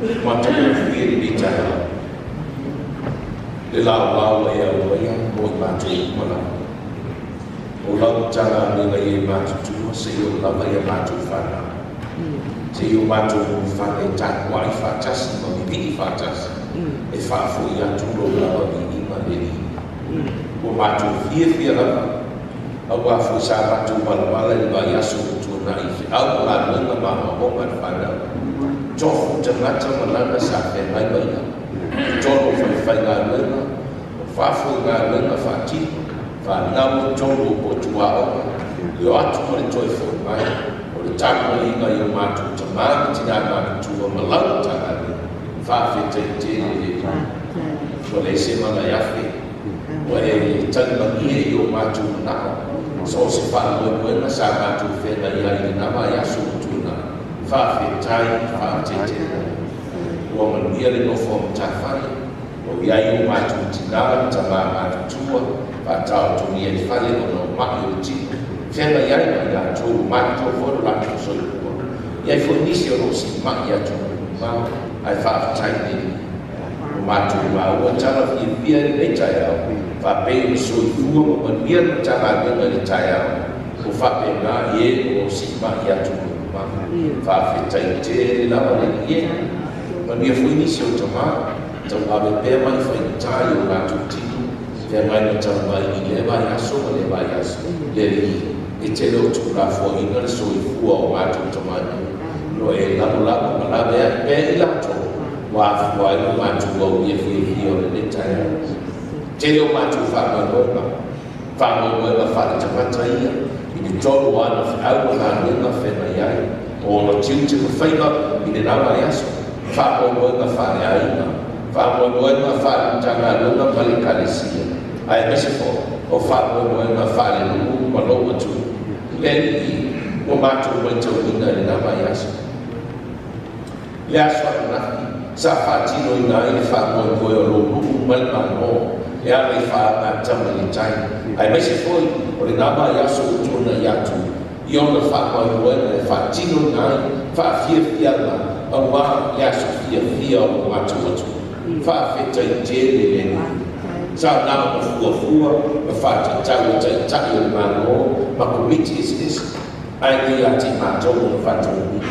Matagofie lenei taeao le laolao ua e aumaia mo i matou uma lava. O lau Matagaluega i e matutua seia oo lava i a matou fanau, seia o matou ulufale e tapuai faatasi ma vivii faatasi e faafoi atu lou lava viiga le Alii. Ua matou fiafia lava aua foi sa matou malamalama i le vaiaso ua tuanai i feau ma galuega ma aoaoga a le fanau. Tofu tagata ma lana sa feagai ma ia i totonu o falefaigaluega, o fafo i galuega faatino, fanau i totonu o potu aoga, le o atu ma le toe foi mai, o le tapuaiga i o matou tamā ma tinā matutua ma lau Matagaluega. Faafetai tele le Alii. Ua leai se mala e afe, ua e talimalie i o matou manao, so o se faamoemoega sa matou feagai ai i lena vaiaso ua tuanai. Faafetai, faafetai tele. Ua manuia le nofo a matafale, ua i ai o matou tinā ma tamā matutua, faataotogia i fale ona o ma'i o le tino, feagai ai ma i latou ua matutua foi lo latou soifua. E i ai foi nisi o lo o siimai i atunuu mamao, ae faafetai i le Alii. Ua matou maua tala fiafia i lenei taeao, faapei ona soifua ma manuia le Matagaluega i le taeao, ua faapena i e o lo o siimai i atunuu mamao. Faafetai tele lava le Alii e. Manuia foi nisi o tamā, tauave pea ma'i faigata i o latou tino, feagai ma taumai i lea vaiaso ma lea vaiaso. Le Alii, e te le o tuulafoaiina le soifua o matou tamalii, o lo o e lagolago ma laveai pea i latou ua afua ai lo matou aulia fiafia o lenei taeao. Tele o matou faamoemoega, faamoemoega faale-tagata ia i le tolu o ana feau ma galuega feagai ai, o ona tiute ma faiva i lena vaiaso, faamoemoega faaleaiga, faamoemoega faale-Matagaluega ma le Ekalesia, aemaise foi o faamoemoega faale-nuu ma lou atunuu. Le Alii, ua matou matauina i lena vaiaso, le aso ananafi sa faatinoina ai le faamoemoe o lou nuu ma le Malo e ala i faagatama i le tai, aemaise foi o lena vaiaso ua tuanai atu i ona faamoemoega e faatinoina ai faafiafiaga aua le aso fiafia o lo matou atunuu. Faafetai tele le Alii. Sa na ona fuafua ma faatatau e Taitai o le Malo ma Komiti eseese, ae le ia te i matou ona faataunuuina.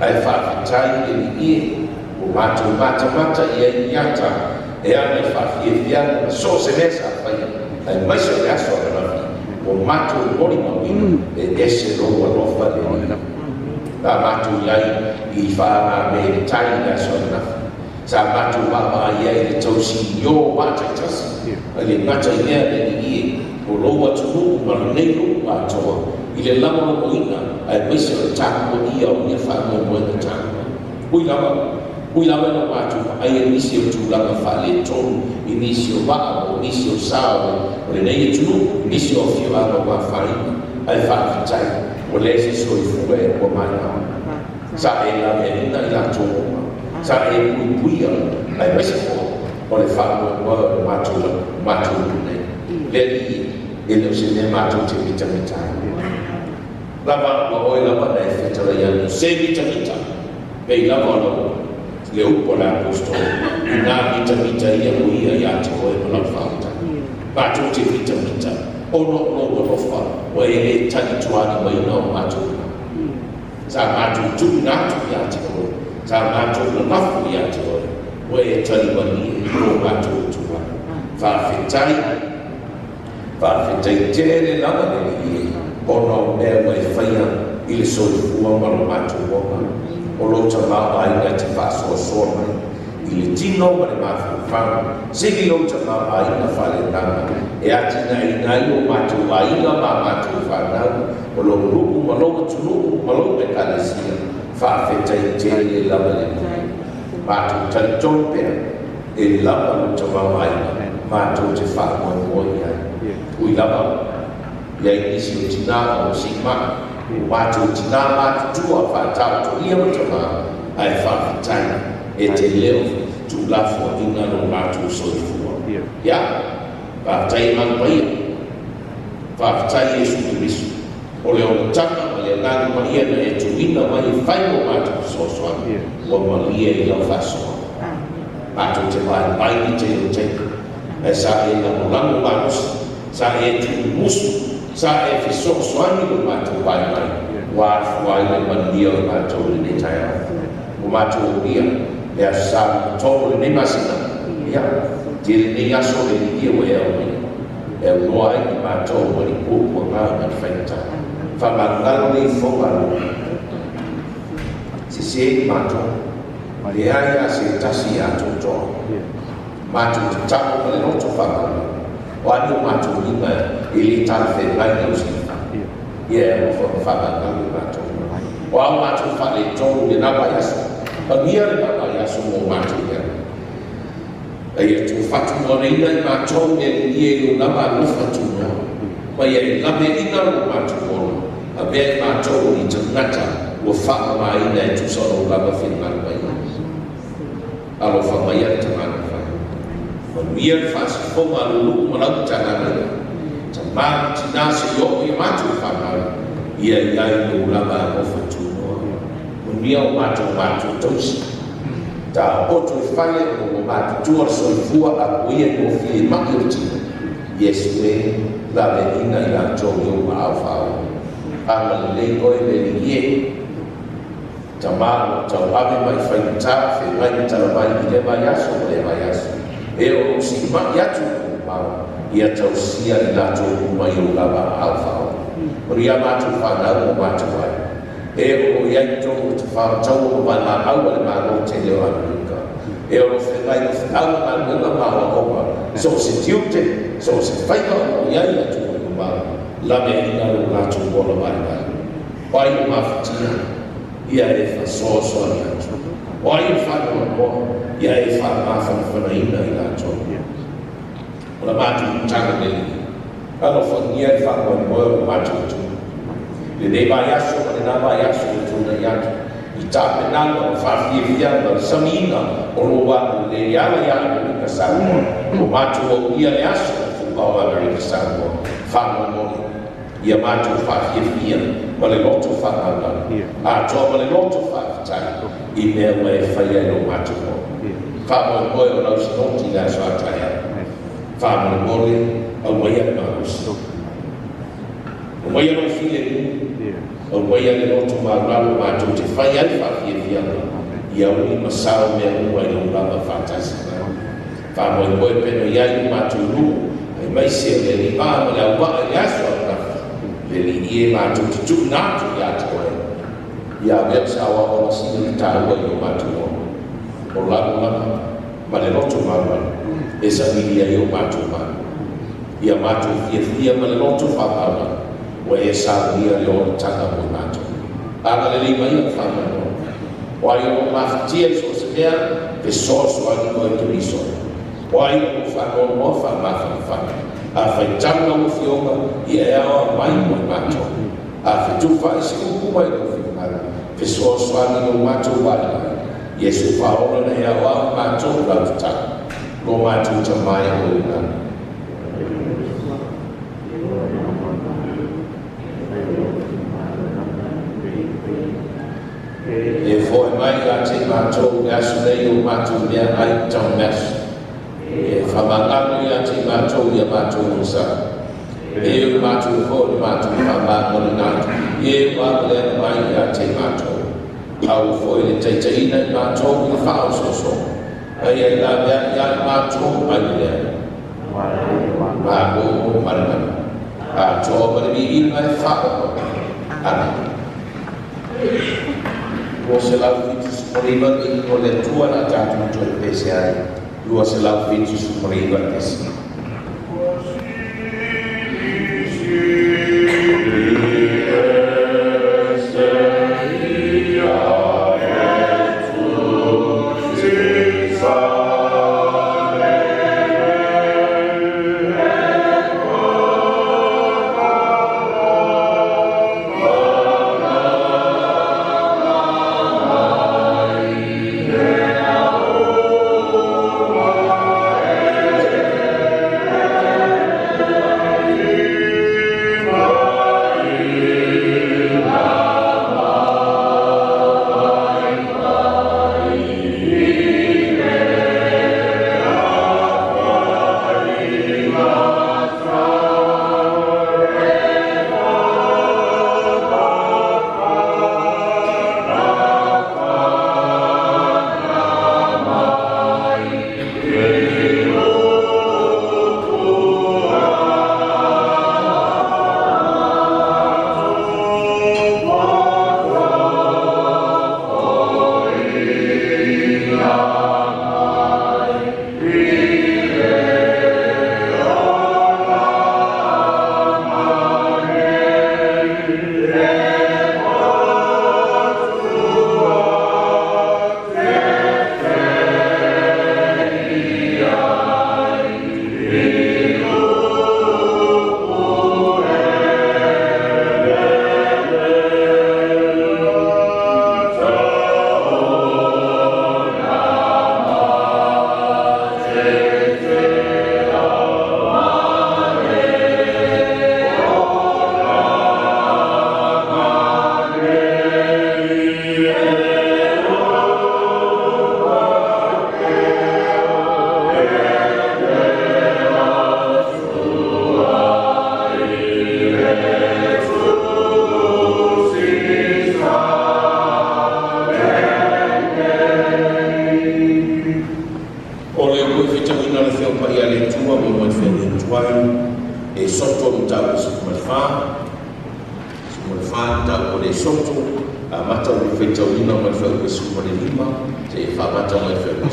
Ae faafetai le Alii e, ua matou matamata i ai i ata e ala i faafiafiaga ma so o se mea sa faia, aemaise o le aso ananafi ua matou molimauina e ese lou alofa le Alii. Sa matou i ai i faagamea i le tai i le aso ananafi. Sa matou vaavaai ai i le tausi i o vaa taitasi, ae le gata i lea le Alii e, o lou atunuu ma lenei nuu atoa i le lagolagoina aemaise o le tapuaia o ia faamoemoega taua. Ui lava, ui lava ina matou vaaia nisi o tulaga faaletonu i nisi o vaa o nisi o sa o lenei atunuu, nisi o afioaga ua afaina, ae faafetai ua leai se soifua e ua maimau. Sa e laveaiina i latou uma, sa e puipuia, aemaise foi o le faamoemoe o le matou matou nuu nei. Le Alii, e le o se mea matou te mitamita ai. Lava ua oe lava na e fetalai atu, se mitamita, pei lava o lau le upu a le Aposetolo, inā mitamita ia o ia iā te oe ma lau faautaga. Matou te mitamita, ona o lou alofa ua e le talitualimaiina o matou manao. Sa matou tuuina atu iā te oe, sa matou lalafo iā te oe, ua e tali malie i lo matou ituala. Faafetai, faafetai tele lava le Alii e, ona o mea ua e faia i le soifua ma lo matou ola. O lou tamaoaiga e te faasoasoa mai i le tino ma le mafaufau, sili lou tamaoaiga faaleagaga e atinaeina ai o matou aiga ma a matou fanau, o lou nuu ma lou atunuu ma lou Ekalesia. Faafetai tele lava le Alii. Matou talitonu pea e lava lou tamaoaiga matou te faamoemoe i ai. Ui lava i ai nisi o tinā o siimai, o matou tinā matutua faataotolia ma tamā, ae faafetai e te le o tuulafoaiina lo latou soifua. Ia, faafetai e Malu Paia. Faafetai Iesu Keriso. O le olataga ma le Agaga Paia na e tuuina mai e fai mo matou fesoasoani, ua malie i lau faasoa. Matou te vaivai i le tele o taimi, ae sa e lagolago malosi, sa e tuumumusu, sa e fesoasoani i lo matou vaivai, ua afua ai le manuia o i matou i lenei taeao. Ua matou aulia le aso Sa lona tolu o lenei masina, ia, tele nei aso le Alii e ua e aumaia, e aunoa ai ma matou ma ni puapuaga ma ni faigata. Faamagalo le ifoga a lou Alii. Sese matou, leai lava se tasi e atoatoa. Matou te tamo ma le loto faamaualalo. O a ni o matou uiga e le talafeagai i lau silafia, ia e alofa ma faamagalo i matou. O a o matou faaletonu i lena vaiaso, manuia lena vaiaso mo matou mea. A ia tuufatunoaina i matou le Alii e i lou lava alofa tunoa, ma ia e laveaiina lo matou ola, avea i matou o ni tagata ua faamamaina e tusa o lou lava finagalo mai. Alofa maia le Tagata fai. Manuia le faasifoga a lou nuu ma lau Matagaluega. Tama ma tinā seia oo i a matou fanau, ia i ai lou lava alofa tunoa. Manuia o matou matua tausi. Taooto i fale ona ua matutua le soifua apuia i gofie ma'i o le tino. Iesu e, laveaiina i latou i ou aao faaola. Agalelei oe le Alii e. Tama o lo o tauave mai faigata, feagai ma talavai i lea vaiaso ma lea vaiaso. E o lo o siimai atu i le mamao, ia tausia i latou uma i ou lava aao faaola. Manuia a matou fanau ma o matou aiga. E o lo o i ai i totonu o tafao taua ma valaau a le Malo tele o Amerika. E o lo o feagai ma feau ma galuega ma aoaoga, so o se tiute, so o se faiva o lo o i ai i atunuu e mamao, laveaiina lo latou ola vaivai. O ai o mafatia, ia e faasoasoani atu. O ai o faanoanoa, ia e faamafanafanaina i latou. O la matou tala le Alii, alofagia le faamoemoe o le matou atunuu. I lenei vaiaso ma lena vaiaso ua tulai atu, i tapenaga ma faafiafiaga le samiina o lou agalelei e ala ia Amerika Samoa, ua matou aulia le aso o le Football Amerika Samoa. Faamoemoe ia matou faafiafia ma le loto faagaga, atoa ma le loto faafetai i mea ua e faia i lo matou ola. Faamoemoe o lau sinoti i le aso a taeao. Faamolemole, aumaia le malosi. Aumaia lou filemu, aumaia le loto maualalo matou te fai ai faafiafiaga, ia uli ma sao mea uma i lou lava faatasi mai. Faamoemoe pea i ai lo matou nuu, aemaise o le alii maa ma le auvaa i le aso ananafi, le Alii e matou te tuuina atu ia te oe, ia avea o se aoaoga sili ona taua i lo matou ola. O lalo lava ma le loto maualalo e savili ai o matou malu. Ia matou fiafia ma le loto faamaualalo, ua e saunia le olataga mo i matou. Agalelei mai le faamoemoe. O ai o lo o mafatia i so o se mea, fesoasoani oe Keriso. O ai o lo o faanoanoa faamafanafana. A faitau lau Afioga, ia e aoao mai mo i matou. A fetufaai se upu mai lou finagalo, fesoasoani lo matou vaivai. Iesu faaola na e aoao i matou lau tatalo. Lo matou Tama e oe i lagi. E fo'i mai ia te matou i le aso nei o matou meaai tauimaso. E faamagalo ia te matou i a matou onosai, e o matou foi le matou faamagaloina atu i e ua agaleaga mai ia te matou. Aua foi le taitaiina i matou i le faaosoosoga, a ia i laveai ia i matou mai le leai. Malo ma le mana, atoa ma le viiga e faaauau. Amene. 279 le igoa o le Atua o le a tatou toe pese ai. 279 pese. mataupu a le Esoto, amata o le faitauina mai le fuaiupu e 15 seia faagata mai le fuaiupu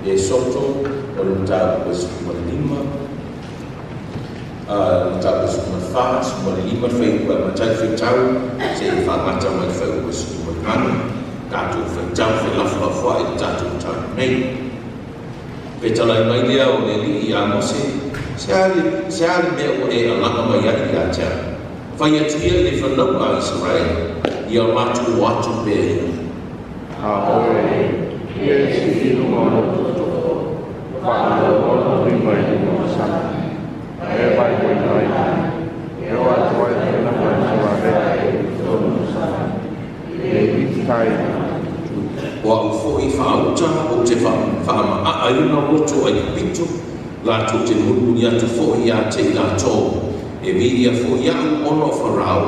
18. Esoto o le mataupu e 15, mataupu e 14, 15 le fuaiupu e amata ai le faitau seia faagata mai le fuaiupu e 18. Tatou faitau felafolafoai i le tatou mataupu nei. Fetalai mai lea o le Alii ia Mose, Se a le, se a le mea ua e alaga mai ai ia te au? Fai atu ia i le fanauga a Isaraele, ia latou o atu pea ia. A oe, ia e sii i luga o lou tootoo, faanono lou lima i luga o le sami, ma e vaemoeina ai, e o atu ai le fanauga a Isaraele i totonu o le sami, i le Egipita ai na matututu. O au foi faauta ou te faamaaaina loto Aikupito, latou te mulimuli atu foi ia te i latou, e viia foi au ona o Farao,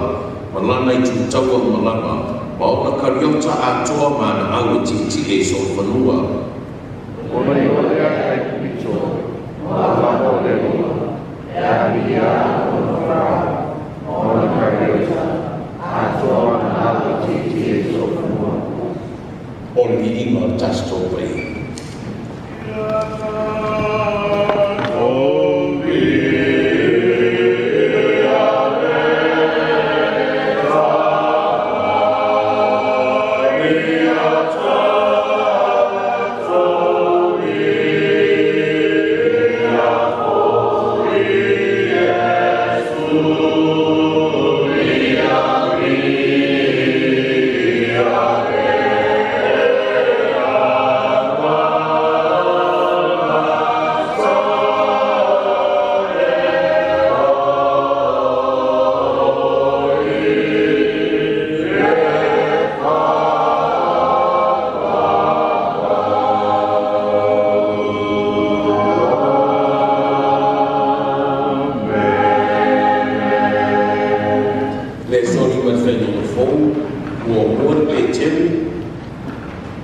ma lana itu taua uma lava, ma ona kariota atoa ma ana au e tietie i so o se fanua. Ona iloa lea e Aikupito, o au lava o le Alii, pe a viia au ona o Farao, ma ona kariota atoa ma ana au e tietie i so o fanua. O le viiga o le Tasi Torre Paia. Le Aso Lima i le Faigata Fou, muamua le Peteru,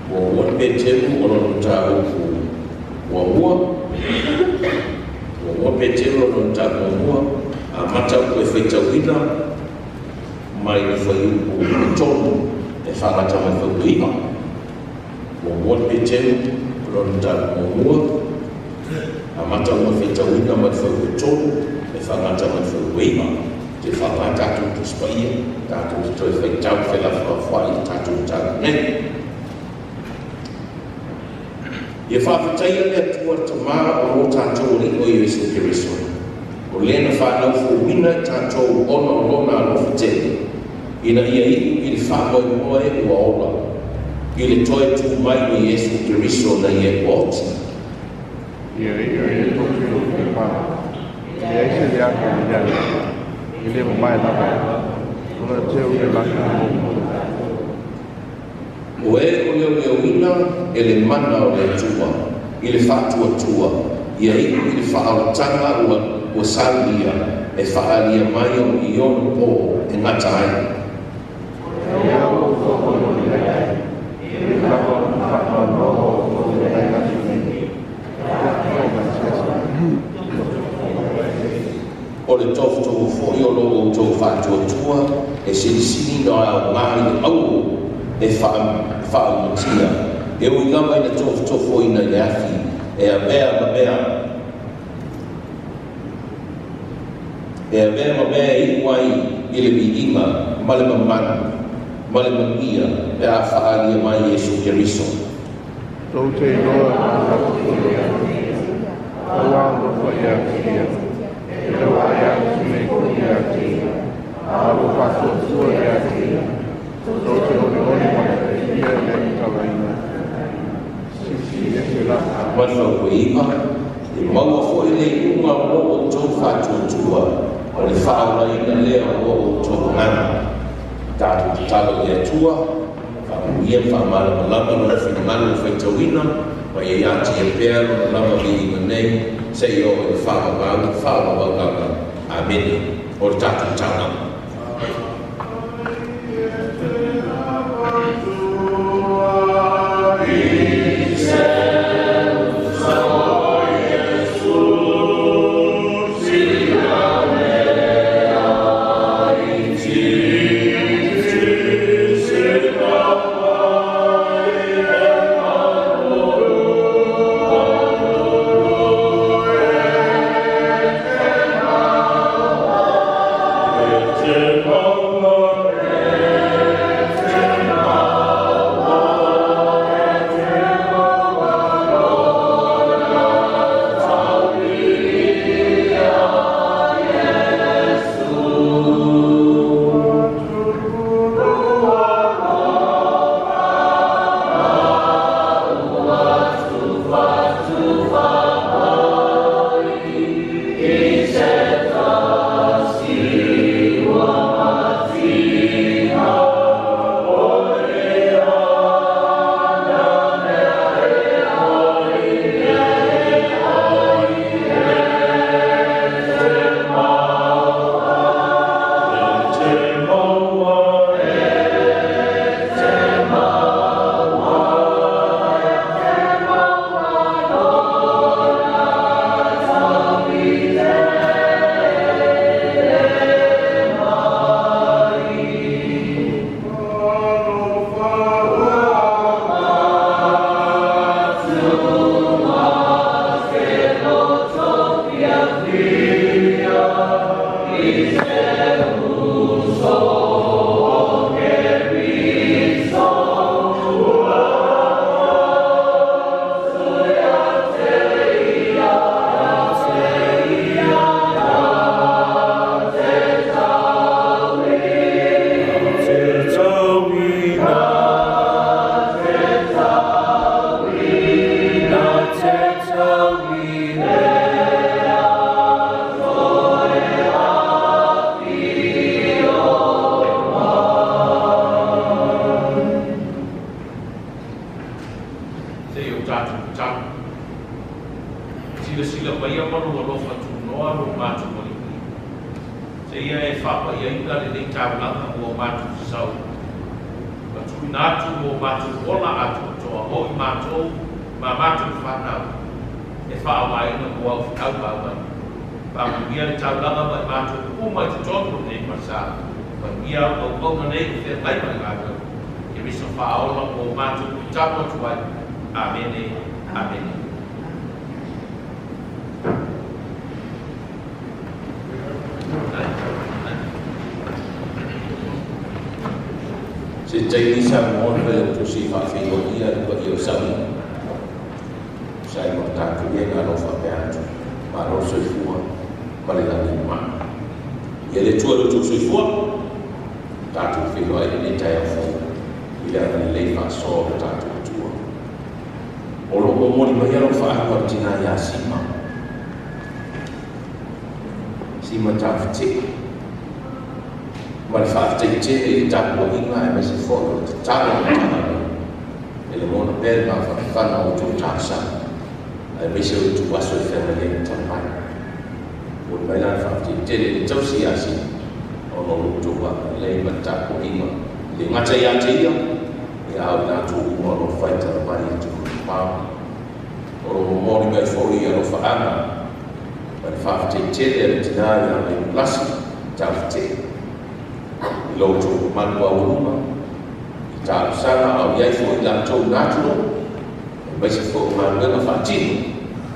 muamua le Peteru o lona mataupu muamua, muamua Peteru o lona mataupu muamua, amata upu e faitauina mai le fuaiupu e tolu e faagata mai le fuaiupu e iva. Muamua le Peteru o lona mataupu muamua, amata ona faitauina mai le fuaiupu e tolu e faagata mai le fuaiupu e iva. Te faaaoga tatou Tusi Paia, tatou te toe faitau felafolafoai i le tatou mataupu nei. Ia faafetaia le Atua le Tama o lo tatou Alii o Iesu Keriso, o le na fanau fouina i tatou ona o lona alofa tele, ina ia iu i le faamoemoe ua ola, i le toe tu mai o Iesu Keriso na ia ua oti. Ia iu i le tofi o Setefano, e leai se leaga o le ale, e le mamae lava, o le teu i le lagi o lou. O e o leoleoina e le mana o le Atua i le faatuatua, ia iu i le faaolataga ua ua saulia e faaalia mai o i ona po e gata ai. Ia ua toʻono i ai, e ui lava o le faanoanoa o outou i nai aso nei, O le tofotofo foi o lo outou faatuatua e silisili ona aoga i le auro e faaumatia, e ui lava ina tofotofoina i le afi, e avea ma mea e avea ma mea e iu ai i le viiga ma le mamalu ma le manuia pe a faaalia mai Iesu Keriso. Tou te iloa i le faatuatuia, tau alofa ia te ia, e tau vaai atu nei foi ia te ia, a o lou faatuatua ia te ia, tou te olioli ma le fiafia e le tatalaina. Silisili ese la. Ma le fautuaina, e maua foi le iuga o lo outou faatuatua, o le faaolaina lea o lo outou agaga. Tatou tatalo i le Atua, faamanuia ma faamalamalama Lona finagalo i le faitauina, ma ia ia te ia pea Lona lava viiga nei, seia oo i le faavavau, faavavau lava. Amene. O le tatou taulaga. Se i o tatou tatalo. Silasila maia ma lou alofa tunoa lo matou Alii, seia e faapaiaina lenei taulaga ua matou sasau ma tuuina atu mo matou ola atoatoa o i matou ma matou fanau e faaaogaina mo au feau ma aumai. Faamanuia le taulaga ma i matou uma i totonu o lenei falesa. Manuia auauna nei o feagai ma le galuega. Keriso faaola mo matou tatalo atu ai. Amene. Amene. Se taimi Samoa na fai atu se i faafeiloai le paia o Sami. Sa i ma tatou ia na alofa faapea atu. Malo le soifua ma le lagi e mama. Ia le Atua i lo outou soifua, tatou feiloai i lenei taeao fou i le agalelei faasoa o le tatou Atua. O lo o momoli mai alofaaga o le tina ia Sima. Sima Tafiti. Ma le faafetai tele i le tapuaiga aemaise foi o le tatalo a le Matagaluega. E lagona pea le mafanafana o outou talosaga aemaise o ituaso e feagai ai ma taumai. Momoli mai la le faafetai tele i le tausi ia Sima ona o lo outou agalelei ma le tapuaiga e le gata ia te ia, ia a o i latou uma o lo o fai tala mai i atunuu mamao. O lo o momoli mai foi alofaaga ma le faafetai tele a le tina ia Vainulasi Taufete'e i lo outou mamalu aualuga i talosaga a o i ai foi i latou na atunuu aemaise foi o galuega faatino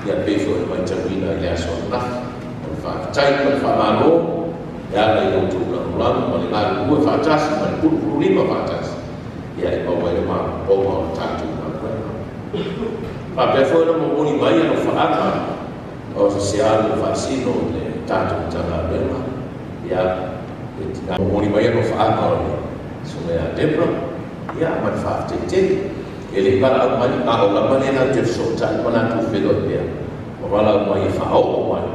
ia pei foi ona matauina i le aso ananafi. O le faafetai ma le faamalo e ala i lo outou lagolago ma le galulue faatasi ma le pulupululima faatasi ia e maua ai le maopoopoga o le tatou galuega. Faapea foi ona momoli mai alofaaga o se sealo faasino i le tatou Matagaluega, ia, le tina momoli mai alofaaga o le Susuga ia Debra, ia, ma le faafetai tele. E le i valaau mai, a o lava lea latou te fesootai ma latou feiloai pea, ma valaau mai e faaoo mai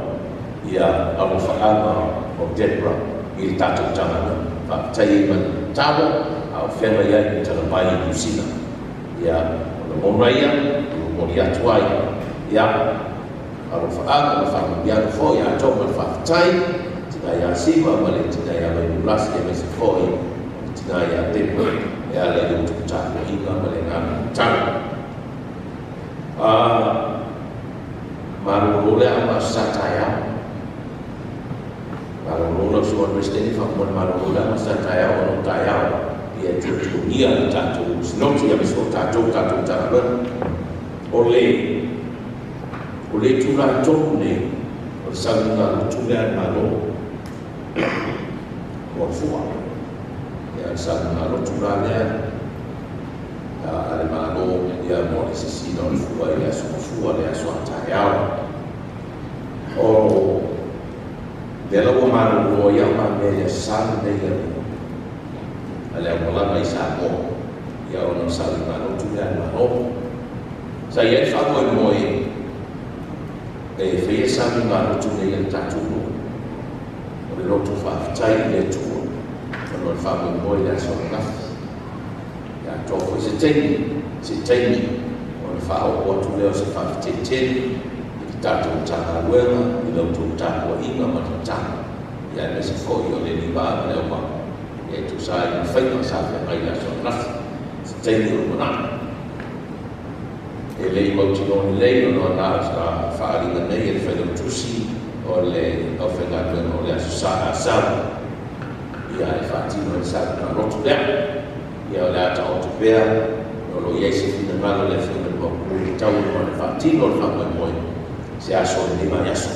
ia alofaaga o Debra i le tatou Matagaluega. Faafetai ai ma le tatalo a o feagai ai ma tala mai i Niu Sila. Ia, o lagona ia, e momoli atu ai, ia, alofaaga ma faamanuiaga foi atoa ma le faafetai, tina ia Sima ma le tina ia Vainulasi aemaise foi o le tina ia Deborah e ala i le outou tapuaiga ma le agaga tatalo. Ah, malolo le au ma sa taeao. Malolo lau susuga i le Peresetene, faamolemole malolo le au ma sa taeao ona o taeao ia e tuatuagia le tatou sinoti aemaise foi o tatou tatou Matagaluega. O le o le itula tonu nei o le sauniga lotu lea a le Malo. mo le fua. Ia, o le sami malotu la lea a le Malo, ia, mo le sisiina o le fua i le aso mafua, le aso a taeao. O lea la ua malolo ai au ma mea i le Aso Sa lenei a le aumalaga i Samoa, ia, ona o sami malotu lea a le Malo. Sa i ai le faamoemoe e faia sami malotu nei a le tatou nuu, o le loto faafetai i le Atua ona o le faamoemoe i le aso ananafi. Ia, atoa foi se taimi ona faaoo atu lea o se faafetai tele i le tatou Matagaluega i la outou tapuaiga ma le tatalo, ia, aemaise foi o le aliivaa ma le auvaa e tusa ai ma faiga sa feagai i le aso ananafi, se taimi o lumanai. E le i mautinoa lelei ona na o sa faaaliga nei e le Failautusi o le aufaigaluega o le Aso Sa a sau, ia, e faatino ai le sami malotu lea. Ia, o le a taoto pea o lo o i ai se finagalo o le Afioga i le Maopu e tatau ona faatino le faamoemoe se aso o lenei vaiaso,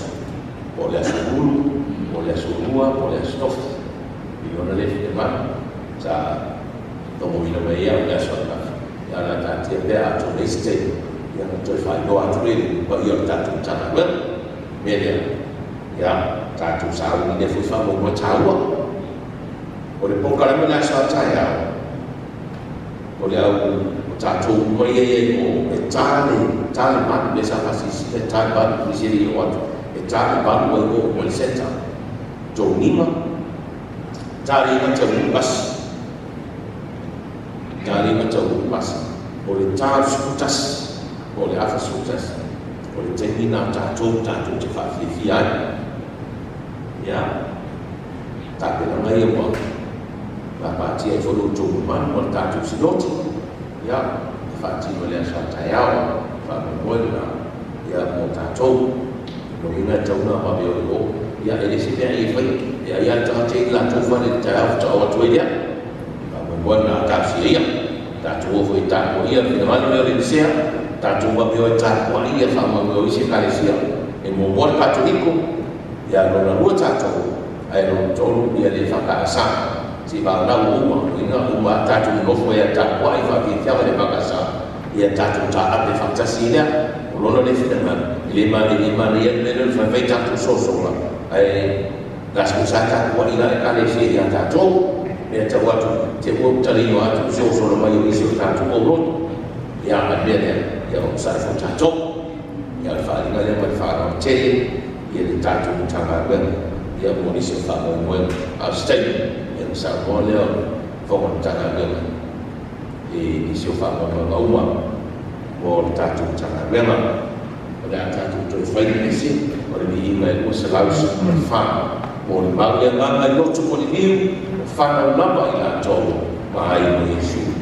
po o le aso Ulu, po o le aso Lua, po o le aso Tofi, i lona lea finagalo. Sa logoina mai ai au i le aso ananafi, ia, o le a taatia pea atonu e i ai se taimi, ia, ona toe faailoa atu lea i le paia o le tatou Matagaluega. Mea lea, ia, tatou sauni i lea foi faamoemoe taua. O le polokalame i le aso a taeao, o le au o tatou uma ia i ai o, e ta le 8, lea sa faasilasila e ta le 8, nisi e le i oo atu, e ta le 8 ua i o uma i le centre. Tolima, ta le 9 taunuu pasi, ta le 9 taunuu pasi, o le ta 11, po o le afa 11, o le taimi lena tatou te faafiafia ai. Ia, tapenaga ia ua gapatia ai foi lo outou mamalu ma le tatou sinoti, ia, e faatino i le aso a taeao, faamoemoe lena, ia, mo tatou. O lona uiga e tatau ona vave o i o, ia, e le se mea e faia, e ai lava le tagata e i le latou fale i le taeao faatoa o atu ai lea. Faamoemoe lena, talosia ia, tatou o foi e tapuaia le finagalo lea o le Inisea, tatou vave o e tapuai ia faamoemoe o isi ekalesia. E muamua le Katoliko, ia, lona lua tatou, ae lona tolu ia le EFKS. Se i vagana ua uma, ina uma tatou nonofo ai e tapuai faafiafiaga le EFKS, ia tatou taape faatasi ai lea. O lona lea finagalo, e le manaia le mea lea o le faifai tatou sosoga, ae la sa tapuai la ekalesia ia tatou. Mea tau atu, te ua talino atu se osola mai o nisi o tatou aulotu. Ia, a le mea lea, ia onosai foi tatou. Ia, o le faaaliga lea ma le faaaloalo tele ia le tatou Matagaluega, ia, mo nisi o faamoemoega. A o se taimi, ia, ona saunoa lea o le fofoga o le Matagaluega i nisi o faamoemoega uma mo le tatou Matagaluega. O le a tatou toe fai le isi o le viiga e 214. Mo le mau le agaga i loto mo le niu, o whanau lava i latou ma ai mo Iesu.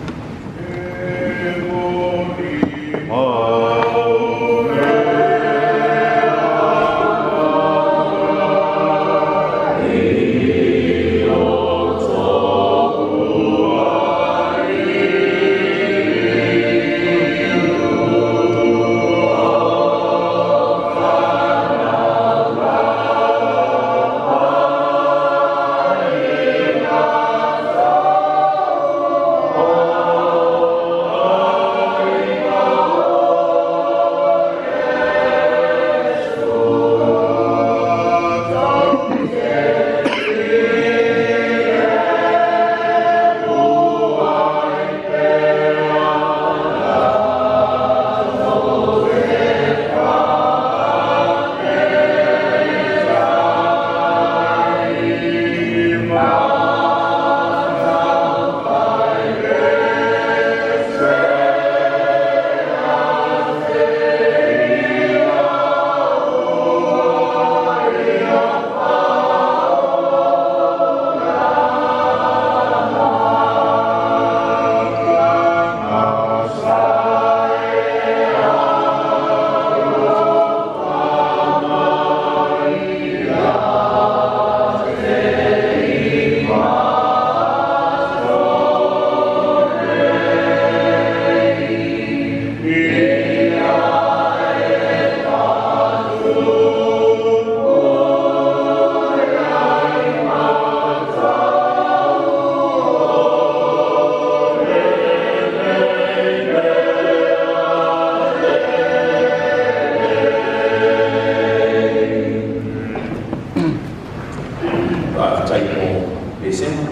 Faafetai mo pesega.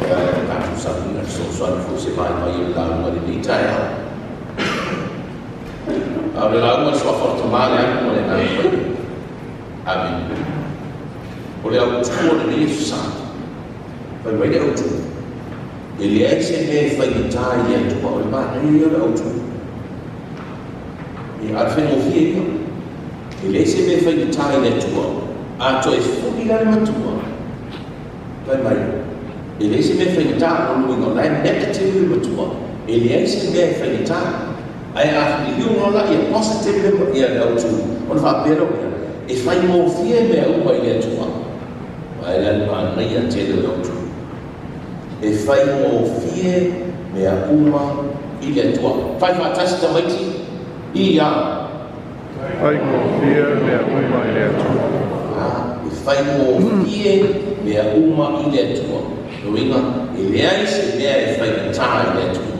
Ia, tatou sauniga fesoasoani foi se vaivai o le lauga i lenei taeao. A o le lauga i le suafa o le Tama, le Alo ma le Agaga Paia. Amene. O le autu o lenei Aso Sa, fai mai le autu, e leai se mea e faigata i le Atua, o le manaia ia o le autu. Ia, a o le faigofie ia. E leai se mea e faigata i le Atua, a toe fuli la le matua, fai mai, e leai se mea e faigata, o lona uiga o la e negative le matua, e leai se mea e faigata. Ae a liliu loa la ia positive le ia le autu, ona faapea lea o mea, e faigofie mea uma i le Atua. Ae la le manaia tele o le autu. E faigofie mea uma i le Atua. Fai faatasi tamaiti, ia. Faigofie mea uma i le Atua. Ah, e faigofie mea uma i le Atua. Lona uiga, e leai se mea e faigata i le Atua.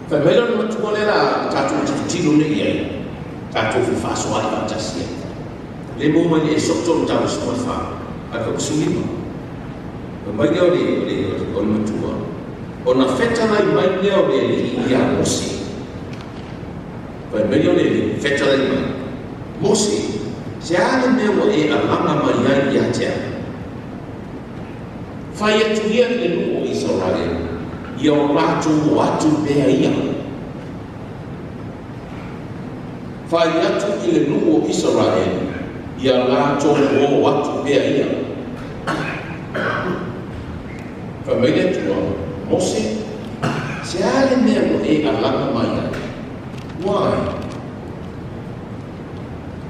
Fai mai lona matua lea la tatou tilotilo nei i ai, tatou fefaasoaai faatasi ai. Le maua mai le Esoto le mataupu 14, ae le 15. Fai mai lea o le, o le, o le matua, ona fetalai mai lea o le alii ia Mose. Fai mai lea o le alii, fetalai mai, Mose, se a le mea ua e alaga mai ai ia te au? Fai atu ia i le nuu o Isaraelu, ia o latou o atu pea ia. Fai atu i le nuu o Isaraelu, ia latou o atu pea ia. Fai mai le Atua, Mose, se a le mea ua e alaga mai ai? Why?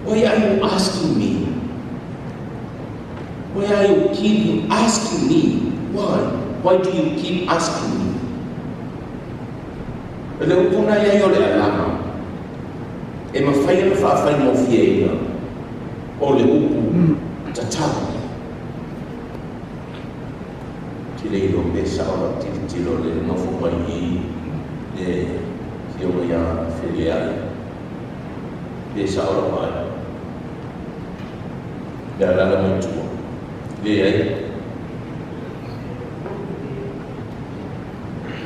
Why are you asking me? Why are you keep asking me? Why? Why do you keep asking me? O le upu na iai o le alaga, e mafai ona faafaigofieina o le upu tatalo. Te le iloa pe sao lau tilotilo le nofo mai i le afioga ia Feleai. Pe sao lau vaai. Le alala mai tua. Leai.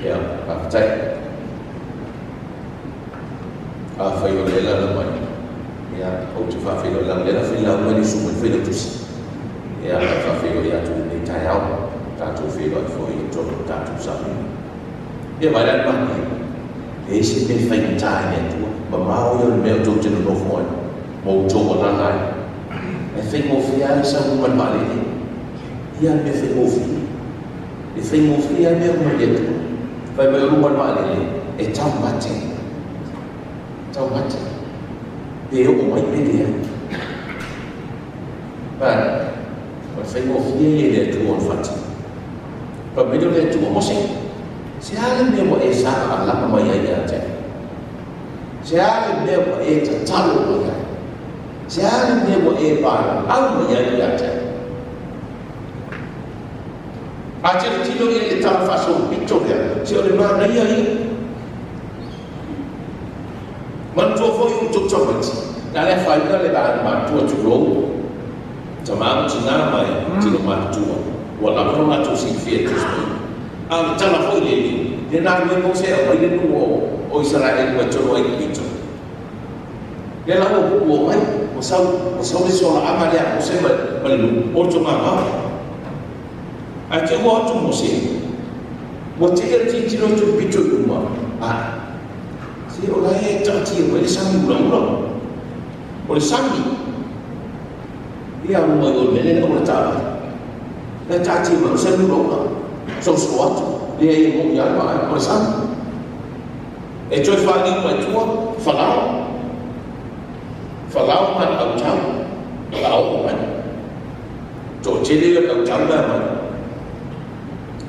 Ia, faafetai. Afai o lea e lala mai, ia, ou te faafeiloai leaga o lea na feilau mai le usu mai Failautusi. Ia, e faafeiloai atu i lenei taeao, tatou feiloai foi i totonu o le tatou sauniga. Ia, vaai la i le manaia, e leai se mea e faigata i le Atua, mamao ia o le mea tou te nonofo ai ma outou alala ai. Ae faigofie lava le sau i luga o le vaalele. Ia le mea faigofie. E faigofie lava mea uma i le Atua. Fai mai o luga o le vaalele, e taumate. Taumate. Pe oo mai pe leai. But, o le faigofie ia i le Atua o le fati. Fai mai lea o le Atua, Mose, se a le mea ua e saga alama mai ai ia te au? Se a le mea ua e tatalo mai ai? Se a le mea ua e valaau mai ai ia te au? A tilotilo ia i le tala faasolopito lea, se o le manaia ia. Manatua foi outou tamaiti, na le afaina le vaega matutua tulou, tama ma tina ma tino matutua, ua lava lo latou silafia i Tusi Paia. A o le tala foi lenei, le galue Mose e aumai le nuu o Isaraelu mai totonu o Aikupito. Lea la ua ua omai, ua sau, ua sau le solaaga lea a Mose ma, ma le nuu, o le togagao. Ae te ua atu Mose, ua tea le tilotilo atu i le pito i luma, a, se o la e taatia mai le sami ulaula. O le sami, ia alu mai o le mea lea o le taavale. La e taatia mai o le sami ulaula. Soso atu, leai e moni lava le vaai, o le sami. E toe faaliu mai tua, falao. Falao ma le autau, faaoo mai. Toatele ia o le autau la e aumai.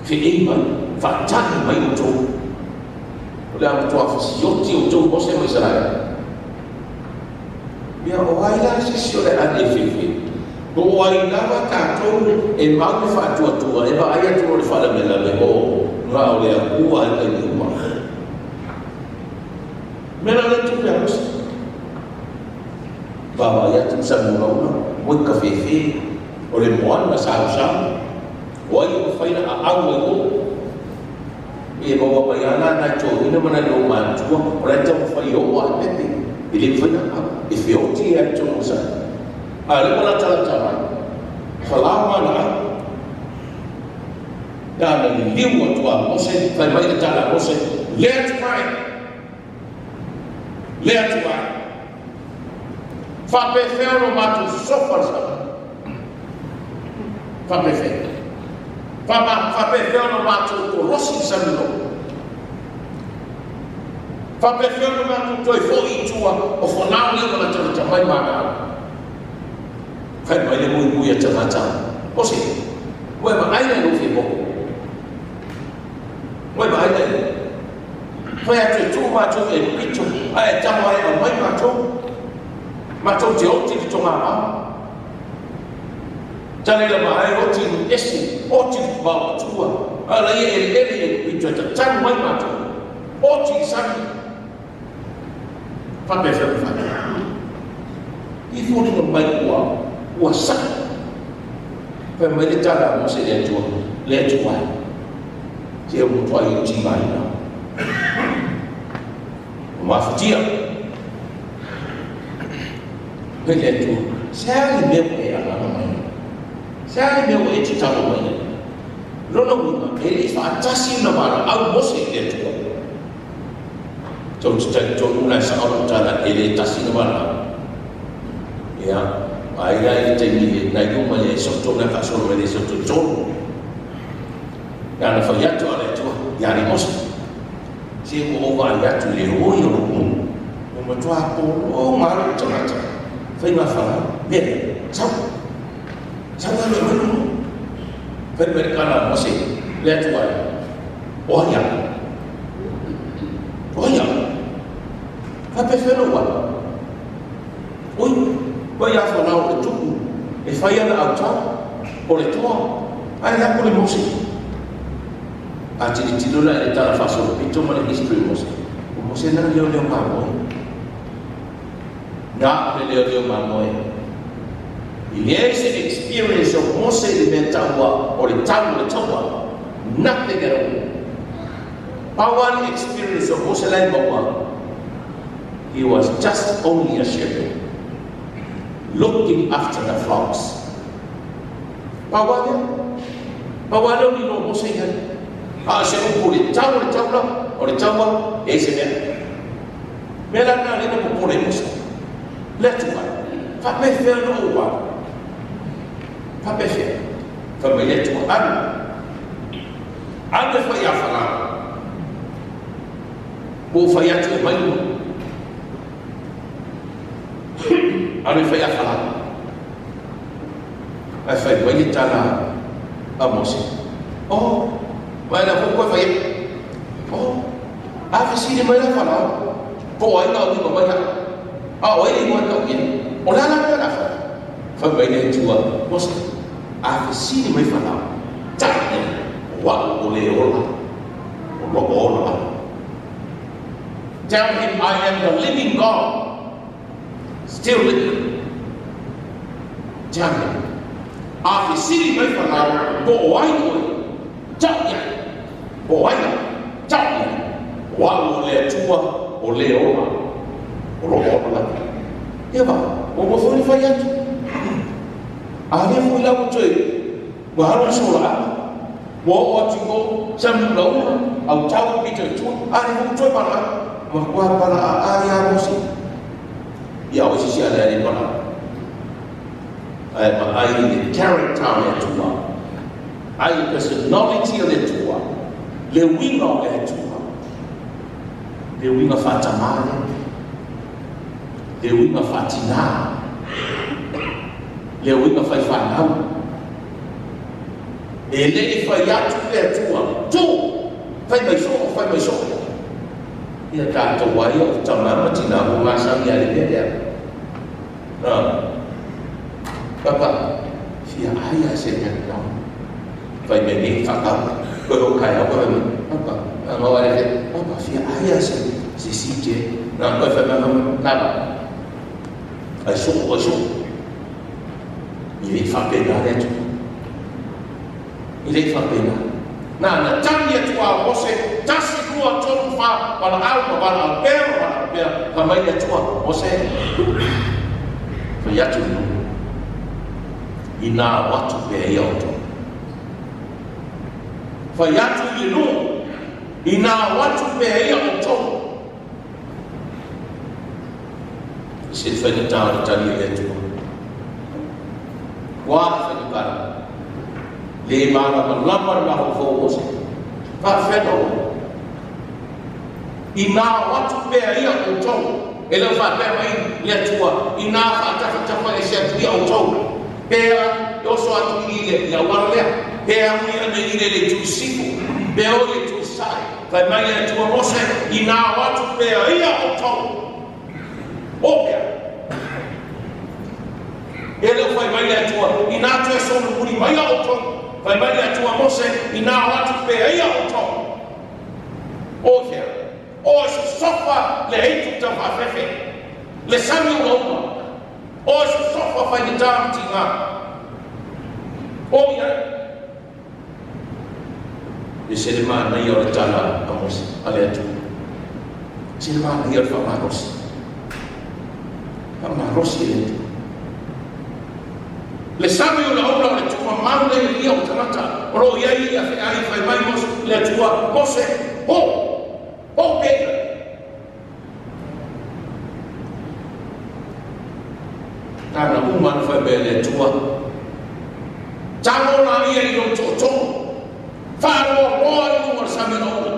Feei mai, faatali mai outou. O le a matua fasioti outou Mose ma Isaraelu. Ia, o ai la se isi o le a le fefe? Po o ai lava tatou e mau le faatuatua e vaai atu loa i le faalavelave, o, na o le Atua lava e taimi uma. Mea la le tupe a Mose. Vaavaai atu i sami ulaula, moe kafefe, o le moana sausau, o ai e mafai ona aau ai o. E maua mai lava la nai toeaiina ma nai loomatutua o la e taumafai e oo lava i pepe, e le mafai ona aau, e feoti lava i totonu o le sami. A o lea ua latalata mai, falao ma ana ai. Na ona liliu atu lava Mose, fai mai le tala a Mose, le atu ai, le atu ai. Faapefea ona matou sosofa le sami? Faapefea? Faapefea ona matou kolosi le sami loa? Faapefea ona matou toe foi i tua o fanau lea ua latalata mai ma ana au? Fai mai le muimui a tagata, Mose, ua e vaai la i lou febogo? Ua e vaai la i ai? Fai atu e tuu matou i Aikupito, ae e tago lava e aumai matou. Matou te oti i le togamau. Tali la vaai oti i le ese, oti i le vao atua, a la ia eleele i Aikupito e tatanu mai matou. Oti i le sami. Faapefea ona fai? I foliga mai ua sa'i. Fai mai le tala a Mose i le Atua, Le Atua e, se ua matuai ou tigaina. Ua mafatia. Fai le Atua, se a le mea ua e agaga mai ai? Se a le mea ua e tatalo mai ai? Lona uiga, e le i faatasi ona valaau Mose i le Atua. Tou te talitonu la e sao lau tala e le tasi le valaau. Ia, ai la i le taimi le nai luma le soto na faasolo mai le soto tolu. Na na fai atu a le Atua ia le Mose. Se ua ou vaai atu i le oi o lou nuu. Ua matua polo ma lou tagata. Faiga falau. Mea lea, sau. Sau alu e mai lou nuu. Fai mai le tala a Mose, le Atua e, o ai au? O ai au? Faapefea lou alu? Oi, mai a Farao o le tupu, e fai ana autao, o le toa, ae le aku le Mose. A tilotilo la i le tala faasolopito ma le history o Mose, o Mose na o le leoleo mamoe. Na o le leoleo mamoe. E leai se experience o Mose i le mea taua o le tau o le taua. Nothing at all. Pau lava le experience o Mose la e maua, he was just only a shepherd looking after the flocks. Pau lava lea. Pau lava lea o lilo o Mose i ai. A o se upu i le tau o le taula, o le taua, e leai se mea. Mea la lena lea na popole ai Mose. Le Atua, faapefea ona ou alu? Faapefea? Fai mai le Atua, alu. Alu e fai ia Farao. Ua ou fai atu e mai luma. Alu e fai ia Farao. Ae fai mai le tala a Mose, Oh, mai la foi koe fai atu. Oh, a fesili mai la Farao, po o ai ka uiga mai au? A o ai le igoa e tau i ai? O le a la mea o le a fai? Fai mai le Atua, Mose, a fesili mai Farao, tau i ai, o au o le ola, o loo ola lava. Tell him I am the living God, still living. Tell him. A fesili mai Farao, po o ai oe? Tau i ai, po o ai au? Tau i ai, o au o le Atua o le ola, o loo ola lava. Ia va, ua ua foi le fai atu. A lea foi la ua toe, ua alu le solaaga, ua oo atu i o, sami ulaula, au tau pito i tua, a lea foi ua toe valaau. Matua pala aa ia Mose. Ia o isi a le alii valaau. Ae vaai i le character o le Atua, ai le personality o le Atua, le uiga o le Atua, le uiga faatamā lea, le uiga faatinā, le uiga faifanau. E le i fai atu le Atua, tu, fai mai soo, fai mai soo. Ia tatou ai o tama ma tinā ua masani a le mea lea. Papa, fia ai a se McDonald. Fai mai nei whakau, koe o kai au koe mai, Papa, a ngau are he, Papa, fia ai a se CJ. Na toe fai mai na la. Ai soo, ai soo. E le i faapena le Atua. E le i faapena. Na na tali atu a Mose, tasi, lua, tolu, fa, valaau ma valaau pea ma valaau pea. Fai mai le Atua, Mose, fai atu i le nuu, inā o atu pea ia outou. Fai atu i le nuu, inā o atu pea ia outou. E se faigata o le tali a le Atua. Ua le faigata. Le malamalama le mafaufau o Mose. Faafefea ona o? Inā o atu pea ia outou. E le o faapea mai le Atua, inā faatafatafa ese atu ia outou. Pea e oso atu i le le auala lea. Pea ui ane i le le itu i sifo. Pea o i le itu i sae. Fai mai le Atua Mose, inā o atu pea ia outou. O pea. E le o fai mai le Atua, inā toe solomuli mai ia outou. Fai mai le Atua Mose, inā o atu pea ia outou. O fea? O e sosofa le aitu taufaafefe, le sami umauma. O e sosofa faigata ma tiga. O i ai. E se le manaia o le tala a Mose, a le Atua. Se le manaia o le faamalosi. Faamalosi e le Atua. Le sami ulaula o le tuumamau lea i ia o tagata o lo o i ai ia feai fai mai Mose, le Atua, Mose, o, o pea. Tana uma na fai mai le Atua. Tago la ia i lou tootoo. Faaloaloa i luga o le sami ulaula.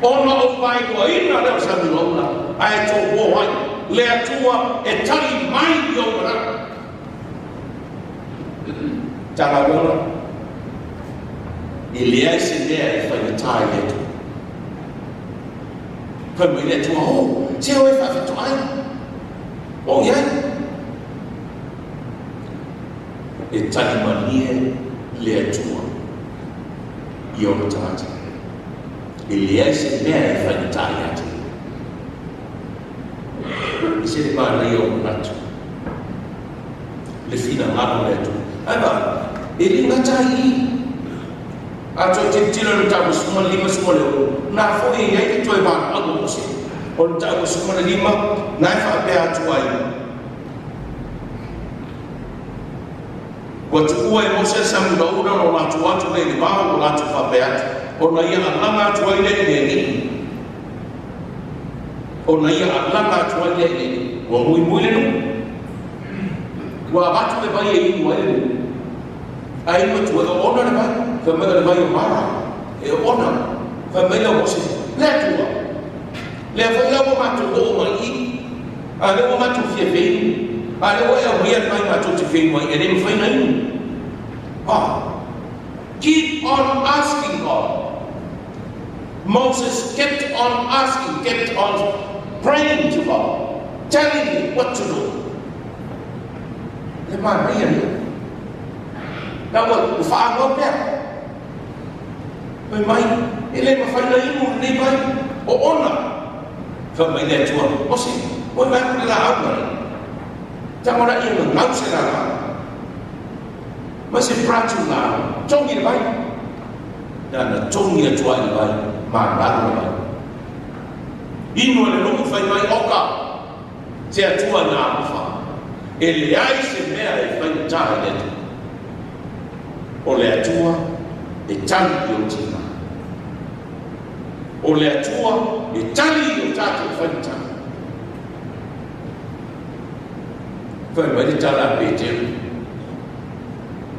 Ona ou vaeluaina lea o le sami ulaula, ae tou o ai. Le Atua e tali mai i ou manao. Matagaluega, e leai se mea e faigata i le Atua. Fai mai le Atua, o, se o e faafetoai. O i ai. E tali malie le Atua i ona tagata. E leai se mea e faigata ia te ia. E se le manaia o manatu. Le finagalo o le Atua. Ae vaai, e le gata ai i i. A toe tilotilo i le mataupu 15 16, na foi e i ai le toe valaau o Mose. O le mataupu 15, na e faapea atu ai, Ua tuua e Mose le sami ulaula ona o latou atu lea i le vao, ua latou faapea atu, ona ia alaga atu ai lea i le alii. Ona ia alaga atu ai lea i le alii. Ua muimui le nuu. Ua avatu le vai e inu ai le nuu. Ae inu atu ai, o ona le vai. Fai mai o le vai o Mara. E ona. Fai mai lea o Mose, le Atua. Lea foi la ua matou oo mai i i. A lea ua matou fia feinu. A lea ua e aumaia le vai matou te feinu ai, e le mafai ona inu. Ah. Keep on asking God. Moses kept on asking, kept on praying to God, telling him what to do. Le manaia ia. Na ua whaangau pea. Fai mai, e le mafai ona inu lenei vai, o ona. Fai mai le Atua, Mose, ua vae atu le laau ma le tago la ia gagau se laau. Ma se branch o laau, togi le vai. Na na togi atu ai le vai, ma lalo le vai. Inu e le nuu fai mai, Oka, se Atua na alofa. E leai se mea e faigata i le Atua. O le Atua e tali i ou tiga. O le Atua e tali i o tatou faigata. Fai mai le tala a Peteru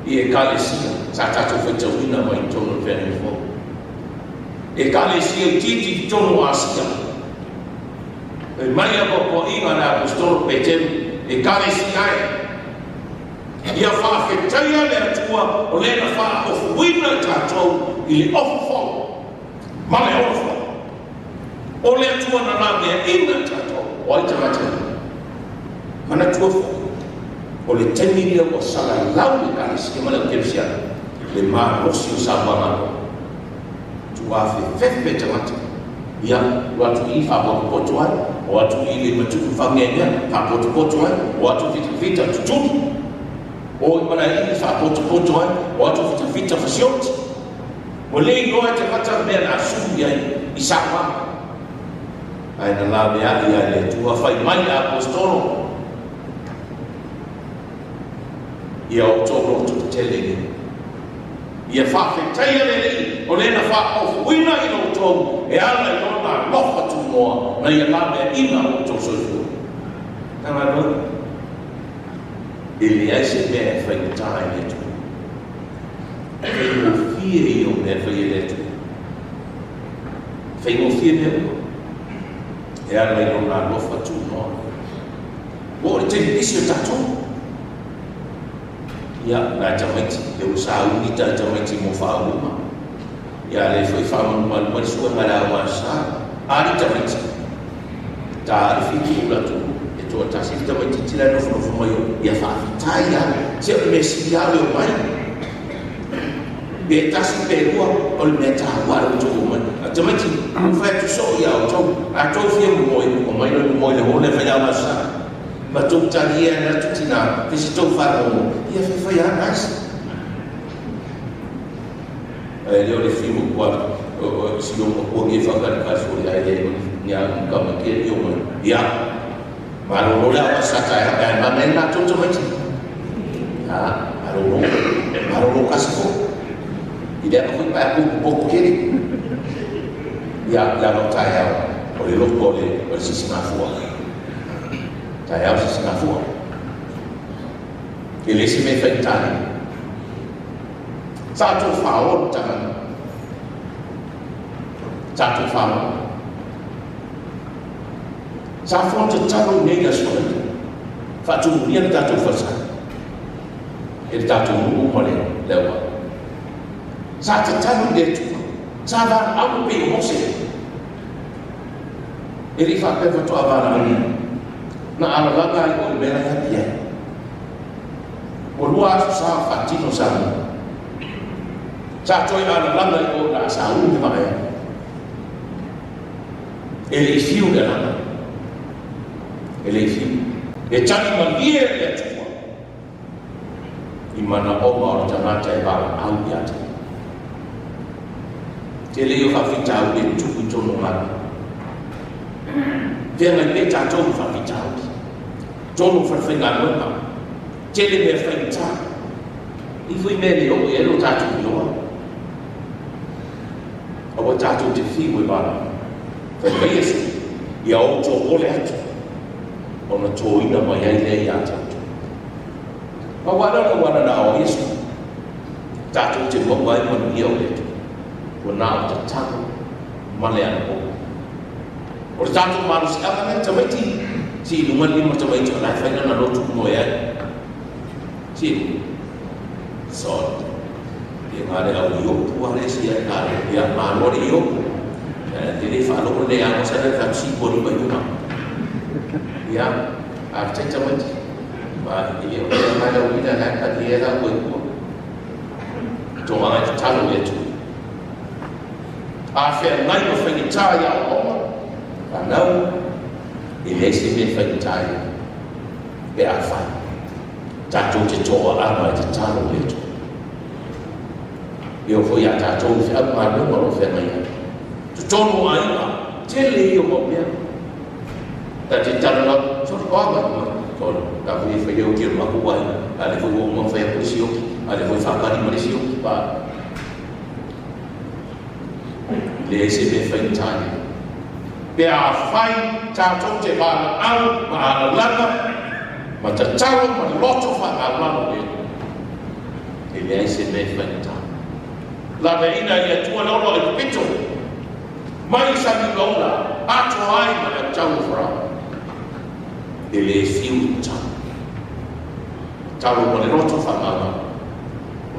i Ekalesia sa tatou faitauina mai i totonu o le Feagaiga Fou. Ekalesia itiiti i totonu o Asia. Fai mai a puapuaʻiga a le Aposetolo Peteru, Ekalesia e, Ia faafetaia le Atua o lea na faaofuina i tatou i le ofu fou ma le ola fou. O le Atua na laveaina i tatou, o ai tagata ia? Manatua foi, o le taimi lea ua salalau le Ekalesia ma le au Kerisiano, le malosi o saunoaga a Roma. Tuafefefe tagata. Ia, o atu i faapotopoto ai, o atu i le matutu faagegea, faapotopoto ai, o atu fitafita tutuli, o i Malaeii faapotopoto ai, o atu fitafita fasioti. Ua le iloa e tagata le mea na sulu i ai i sauaga. Ae na laveai ia e le Atua, fai mai le Aposetolo, Ia outou loto tetele ia. Ia faafetaia le Alii o le na faaofuina i lo outou e ala i lona alofa tunoa na ia laveaiina o outou soifua. Tagaloa, e leai se mea e faigata i le Atua. E faigofie ia o mea e fai e le Atua. E faigofie mea uma e ala i lona alofa tunoa. Ua oo i le taimi pisi o tatou. Ia, nai tamaiti, lea ua sauni tai tamaiti mo faauuga. Ia, lea foi faamalumalu mai le suega i le ao sa. A ni tamaiti, ta le 7 o latu, e toatasi le tamaititi la e nofonofo mai o, ia faafetai lava. Se o le mea sili lava o le omai. Pe tasi pe lua, o le mea taua le outou omai. A tamaiti, ua fai atu soo ia outou, a tou fia momoe, omai loa e momoe i le hall e fai ao sa. Ma tou tali ea atu tina, fai se tou faamomo, ia fai fai lava guys. Ae le o le fiu kua si o kua nge whakanikari fo ai le ni a ka ma ke i o mai. Ia, malolo le awa sa tae hapa e mana e nā tō tamaiti. Ha, malolo, malolo kasi fo. I lea ka fui pae ku poku kere. Ia, ia no tae au, o le loko o le sisi ngā fua. Tae au sisi ngā fua. E le se mea whai tāne. Sa tō whaoro tangata. Sa tō whaoro. Sa whao te taro nei la soa. Whaatumuria le tātou whasa. E le tātou nuu ma le lewa. Sa te taro i le atua. Sa vana au pe i Mose. E le whapea whatoa vana au. Na alalanga ai o i mea ia pia. Ua lua aso sa whaatino sa mua. Sa toi alalanga i o na sa ulu he vaea. E le i fiu le alanga. E le i fiu. E tali malie le Atua i manaoga o le tagata e valaau ia te. Tele ia o faafitauli e tupu i tonu o galuega. Feagai pea tatou ma faafitauli. Tonu o falefaigaluega. Tele mea faigata. I foi mea le oo i ai lo tatou iloa. Aua tatou te fiu e valaau. Fai mai Iesu, ia outou ole atu, ona toina mai ai lea ia te outou. Pau lava lea o le auala na ao ai Iesu, tatou te maua ai manuia o le Atua, ua na o tatalo ma le anapogi. O le tatou malosiaga lea, tamaiti, si i luga le lima tamaiti o la e fai lana lotu moe ai. Si i luga. So, ia ngā le au iopu a le si ai ngā le, ia malo le iopu. Te le whaalogo le ango sa le whatu si pori mai uma. Ia, a te tamaiti. Ma i le o le ngai lau ina la ka ni e la koe kua. Tō ngai te talo le atu. A whea ngai ma whaingatā ia o oma, whanau, e le se mea whaingatā ia. Pe a whai. Tātou te toa anga i te talo le atu. E o foi a tātou i whiau ngā runga o whea ngai ai. Totonu o aiga, tele i o mau mea. Ta te tala lau, sori o anga mai. Sori, ta fui e whai o ki o maku wai, a le fui o uma whai a si oki, a le fui whakari ma le si oki, pa. Le se me whai tāne. Pe a whai tātou te wāna au, ma alalanga, ma tatalo, ma loto whangaulalo le. E leai se mea e faigata. Laveaiina i le Atua le olo Aikupito, mai i sami ulaula, atoa ai ma le autau o Farao. E le fiu i tatalo. Tatalo ma le loto faamama,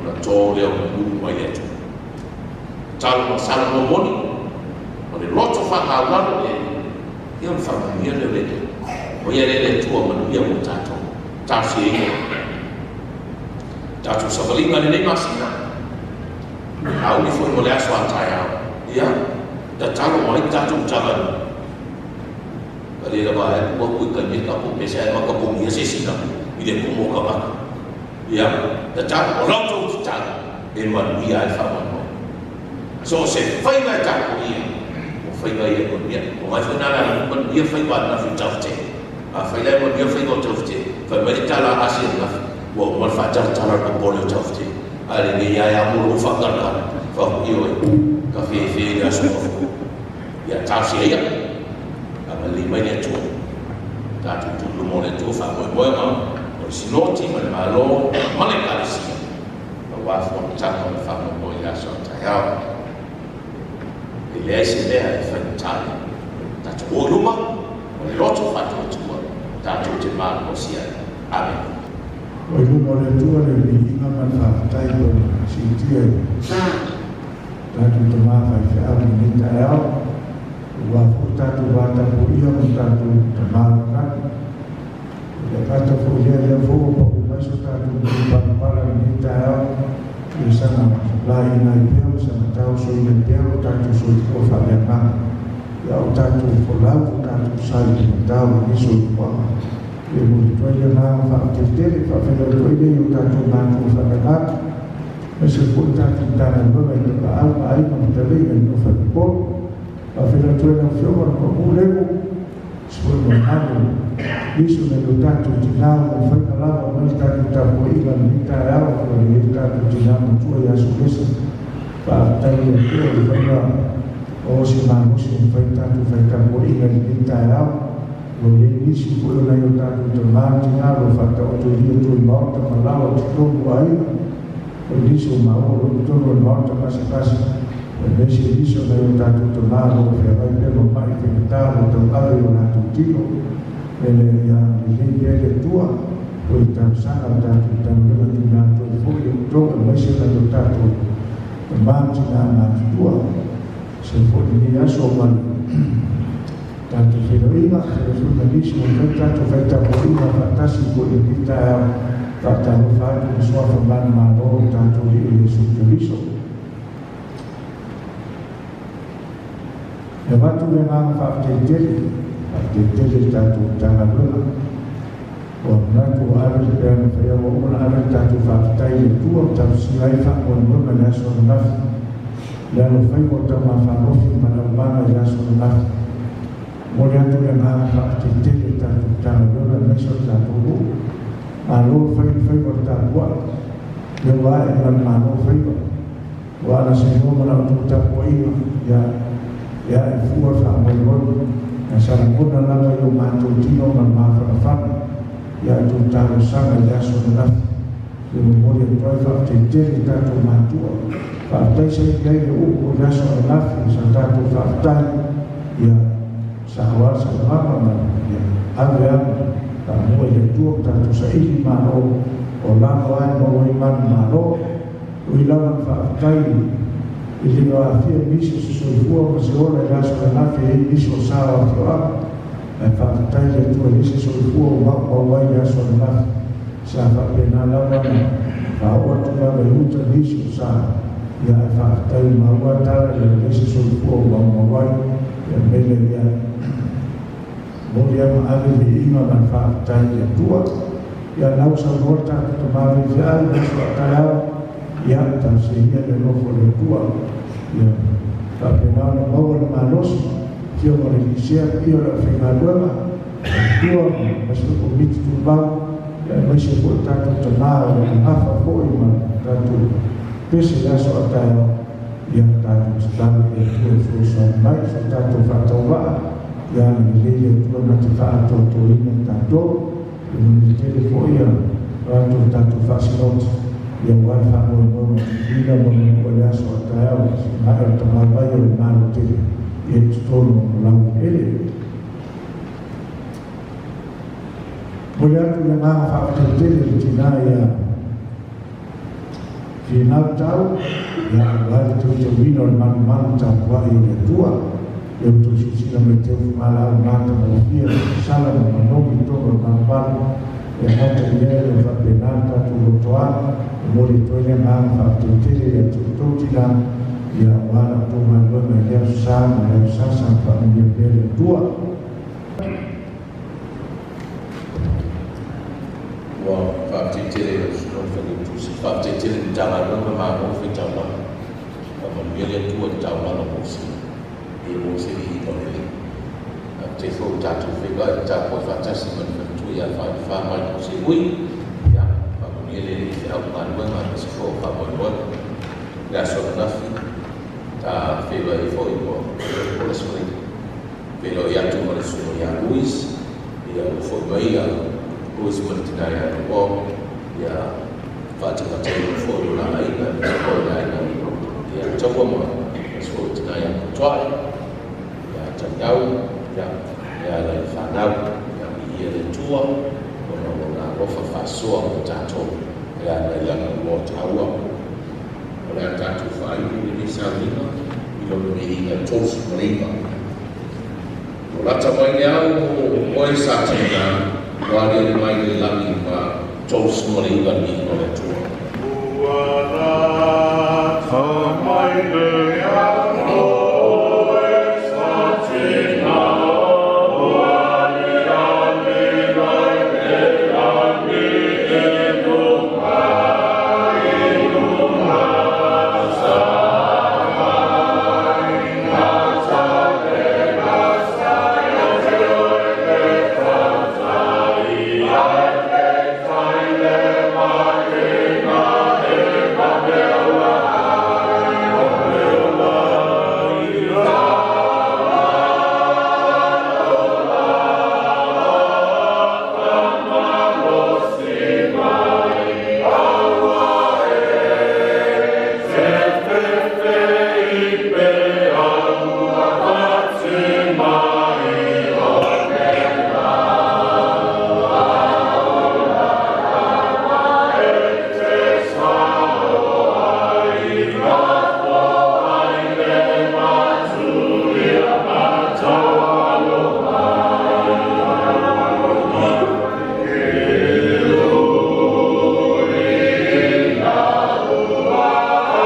ona tō lea o manu mai le Atua. Tatalo ma Salomo moni, ma le loto faamaualalo le Ia ona faamanuia lea o le Alii. O ia lea le Atua manuia mo tatou. Talosia ia. Tatou savaliga lenei masina. Auli foi mo le aso a taeao. Ia. Tatalo mai tatou Matagaluega. Ka le lava ai ua kui ka mea ka po pesa e makapogia se sina i le komo o tagata. Ia, tatalo, o lau tou tatalo e manuia ai le faamoemoe. So o se faiga e tapuaia, o faiga ia e manuia. O ngai foi na ala na manuia faiva ananafi o Taufutea. Afai la e manuia faiva o Taufutea, fai mai le tala a Asi ananafi, ua uma le faatalatala o le popole o Taufutea. A lenei lava e amo lou faatalatala, faafo'i ioe, ka fefe i le aso fafo. Ia talosia ia, agalelei mai le Atua. Tatou tuu i luma o le Atua faamoemoega o le Sinoti ma le Malo ma le Ekalesia aua fonotaga o le faamoemoe i le aso a taeao. E leai se mea e faigata ai. Tatou o i luma, o le loto faatuatua tatou te malolosi ai. Amene. Ua i luma o le Atua le viiga ma le faafetai ua siitia i tatou tama faifeau i lenei taeao, aua foi tatou va tapuaia ma tatou tama o le lagi. E le gata foi i lea, lea foi ua pau mai so tatou palapala i lenei taeao, ia saga laina ai pea ma saga taosoina ai pea lo tatou soifua faaleagaga, ia o tatou folau lo tatou sa i le matau i lenei soifuaga. Ia momoli atu ai le agaga faafetai tele, faafeiloai atu ai lea i o tatou matua faaleagaga, aemaise foi le tatou Matagaluega i Tapaau ma Aiga ma Taleiga i nofo a Upolu. Faafeiloai atu ai lau Afioga i le Pauu Lemu, se foi mamalu nisi o nai o tatou tina o lo o faiga lava mai le tatou tapuaiga i lenei taeao, ua i ai le tatou tina matua ia Solesa. Faafetai i le Atua i le faiga o se malosi e mafai ona tatou fai tapuaiga i lenei taeao. O lo o i ai nisi foi o nai o tatou tama ma tina o lo o faataoto i ia toe maota ma laoa i totonu o aiga. O nisi o maua o lo o i totonu o le maota gasegase, aemaise nisi o nai o tatou tama o lo o feagai pea ma ma'i faigata o lo o tauave i o latou tino. E le ia lelei pea le Atua o le talosaga a le tatou Matagaluega tuuina atu ai foi i outou aemaise nai o tatou tama ma tina matutua. Se foi lenei aso ma le tatou feiloaiga, feiloai foi ma nisi ua mafai ona tatou fai tapuaiga faatasi foi i lenei taeao. Faatalofa atu i le suafa manumalo o le tatou Alii o Iesu Keriso. E avatu le agaga faafetai tele, faafetai tele i le tatou Matagaluega. Ua manatu ua ave le peana fai ua uma ona ave le tatou faafetai i le Atua ua talosia ai faamoemoe le aso ananafi. Le alofaiva o Taumafalofi ma le aumaga i le aso ananafi. Momoli atu le agaga faafetai tele i le tatou Matagaluega aemaise o le tatou nuu. Malo le fai o le faiva o le tapuai. Lea ua ae ma le malo faiva. Ua ala se igoa ma la outou tapuaiga, ia, ia ae fua le faamoemoe. Ae sa lagona lava i o matou tino ma le mafanafana i a outou talosaga i le aso ananafi. E momoli atu ai faafetai tele i tatou matua. Faafetai sa i ai le upu i le aso ananafi sa tatou faafetai, ia, sao lava le saunoaga ma, ia, ave lava faamua i le Atua ma tatou saili malo o lalo ae maua ai manumalo. Ui lava na faafetai i le aafia nisi o se soifua ma se ola i le aso ananafi e i ai nisi o sa o afioaga, ae faafetai i le Atua i se soifua ua maumau ai le aso ananafi. Sa faapena lava ona faaoo atu lava i uta nisi o sa, ia ae faafetai ua maua tala i le se soifua ua maumau ai, ia mele ia momoli lava ma ave viiga ma le faafetai i le Atua. Ia lau saunoa le tatou tama faifeau i le aso a taeao, ia talosia ia le alofa o le Atua. Ia faapena ona maua le malosi, afioga o le Lisea, paia o le aufaigaluega, Atua aemaise foi komiti tumau, ia aemaise foi o tatou tama o le gafa foi ma tatou pese i le aso a taeao. Ia tatou tatalo i le Atua e fesoasoani mai so tatou faatauvaa, ia agalelei le Atua na te faaatoatoaina i tatou. E manuia tele foi ia latou tatou faasinoti, ia aua le faamoemoe ma tutuila ma manua i le aso a taeao i maea o le tamāvai o le Malo tele ia i totonu o laueleele. Momoli atu le agaga faafetai tele i le tina ia Finau Tau, ia aua le teuteuina o le malumalu tapuai o le Atua. Ia outou silasila mai teufugalau matagofie sala ma manogi i totonu o le malumalu e gata i lea ia faapena le tatou lotoa. E momoli atu ai le agaga faafetai tele ia te outou tina. Ia aua la outou galuega i lea aso sa ma lea aso sa, saga faamanuia pea le Atua. Ua faafetai tele i lau Susuga i le Failautusi, faafetai tele i le Matagaluega, malo faitaulaga. Faamanuia le Atua i le taulaga osi ia maua se viiga o le Alii. Faafetai foi ua tatou feiloai ma tapuai faatasi ma le faletua ia Faalefa Michael Seui. Ia faamanuia le Alii i feau ma galuega aemaise foi o faamoemoega. I le aso ananafi sa feiloai ai foi ma Nicholas ma feiloai atu ma le susuga ia Louis, ia ua foi mai ia Louis ma le tina ia Noel, ia faatefateina foi o la aiga aemaise foi le aiga ia Taua ma aemaise foi o tina ia Putuai, ia Taliau, ia e ala i le fanau, ia viia le Atua ona o lona alofa faasoa mo tatou e ala i lana igoa taua. O le a tatou faaiu lenei sauniga i lona viiga e 39. Ua lata mai le ao o oe Satana, ua aliali mai le lagi ma 39 le viiga o le Atua. Ua lata mai le ao o oe Satana, ua aliali mai le lagi i luga, i luga sa tavega sa ia te oe le tautai, ae peitai le maina e vave ola ai, vave ola ai. Malosi mai, aua e te fefe i peau avatu mai o le la. Aola e te sao ai, lafo ai le matua ma taualo mai. E ui ina ua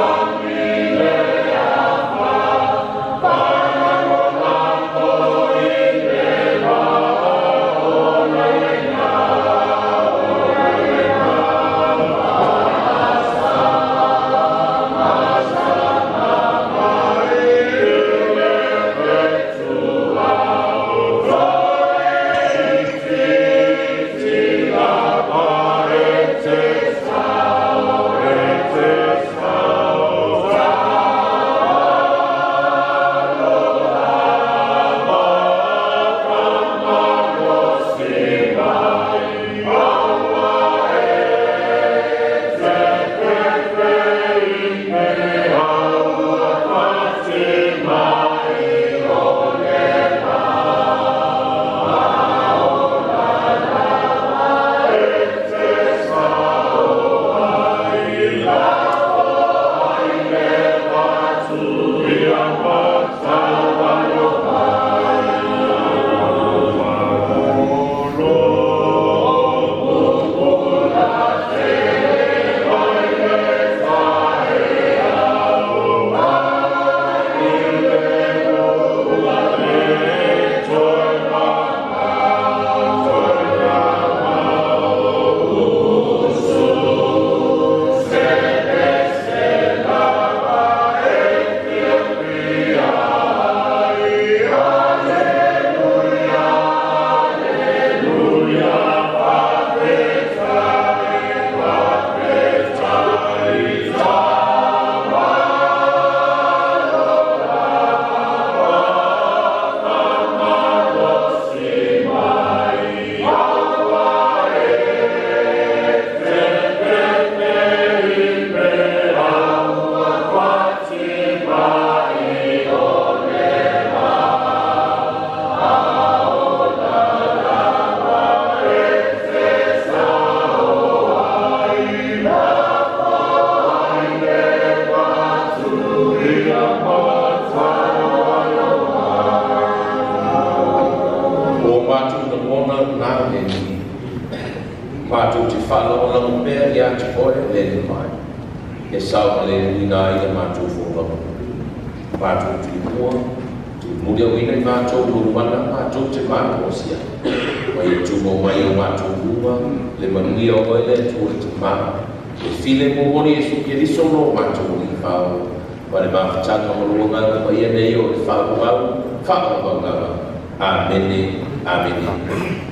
ami le afa, palagolago i le vaa ola lena, ola lena. Masalama mai le fetuao, toe itiiti lava e te sao, e te sao. Taualo lava malosi mai, aua e te fefe i peau avatu mai o le la. Aola lava e te sao ai, lafo ai le matua ma taualo mai. O lo pupula tele mai le taeao, mai le lua le toe mamao, toe mamao. Usu selese lava e fiafia ai. Aleluia, aleluia, faafetai, faafetai. Taualo lava malosi mai, aua e te fefe i peau avatu mai o le la. Aola lava e te sao ai, lafo ai le matua ma taualo mai. O matou lagona na o le Alii, matou te faalagolago pea ia te oe le Alii mai, e saogalemuina ai le matou folauga. matou Tumua, tulimuliauina i matou lou mana matou te malosia. Ma ia tumau mai o matou luga le manuia o Oe le Atua le Tamā, le filemu o Iesu Keriso lo matou Alii Faaola, ma le mafutaga ma lou Agaga Paia nei o le faavavau, faavavau lava. Amene, amene.